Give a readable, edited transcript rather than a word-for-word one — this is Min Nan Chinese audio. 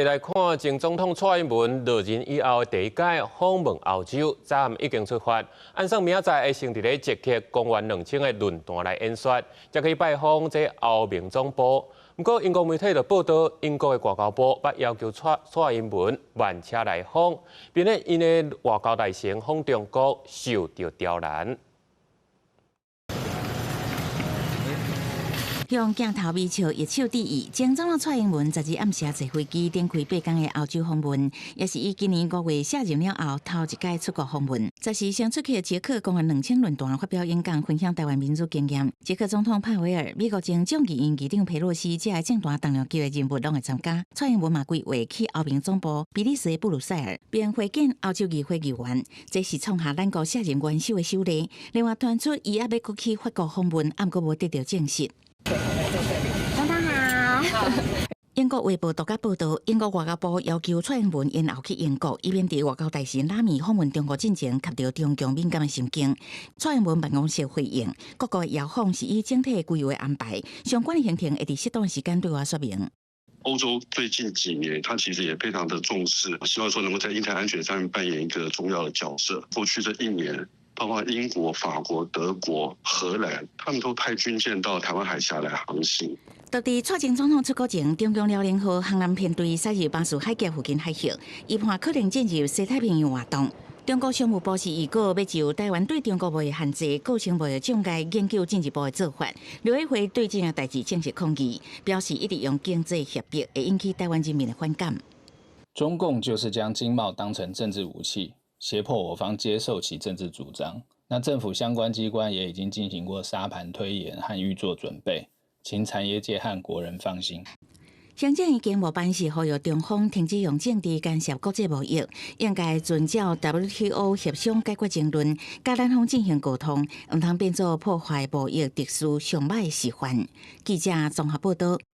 來看前總統蔡英文落任以後的第一擺訪問歐洲，昨暗已經出發。按算明仔載會先佇咧捷克公元2000的論壇來演說，才去拜訪這歐盟總部。毋過英國媒體就報道，英國的外交部捌要求蔡蔡英文慢車來訪，免得𪜶的外交大臣訪中國受著刁難。向鏡頭微笑，揮手致意。前總統蔡英文十二暗時坐飛機展開8天的歐洲訪問，也是伊今年5月卸任了後頭一擺出國訪問。這時先出去捷克公元2000論壇發表演講，分享台灣民主經驗。捷克總統帕維爾、美國前眾議院議長佩洛西這个政壇重量級的人物攏會參加。蔡英文嘛規劃去歐盟總部比利時的布魯塞爾，並會見歐洲議會議員，這是創下咱國卸任元首的首例。另外傳出伊猶欲閣去法國訪問，毋過無得著證實。總統好。英國衛報獨家報道，英國外交部要求蔡英文延後去英國，以免佇外交大臣拉米訪問中國進前，及著中共敏感的神經。蔡英文辦公室回應，各國邀訪是以整體規劃安排，相關的行程會佇適當時間對外說明。歐洲最近幾年，他其實也非常的重視，希望說能夠在印太安全上面扮演一個重要的角色。過去這一年，包括英國、法國、德國、荷蘭，他們都派軍艦到台灣海峽來航行。就佇蔡前總統出國前，中共遼寧號航南編隊駛入巴士海峽附近海域，預判可能進入西太平洋活動。中國商務部是預告欲就台灣對中國貿易限制構成貿易障礙，研究進一步的做法。陸委會對這項代誌正式抗議，表示一直用經濟脅迫會引起台灣人民的反感。中共就是將經貿當成政治武器，脅迫我方接受其政治主張。那政府相關機關也已經進行過沙盤推演和預做準備，請產業界和國人放心。行政院經貿辦是呼籲中方停止用政治干涉國際貿易，應該遵照 WTO 協商解決爭論，佮咱方進行溝通，毋通變做破壞貿易秩序上䆀的示範。記者綜合報道。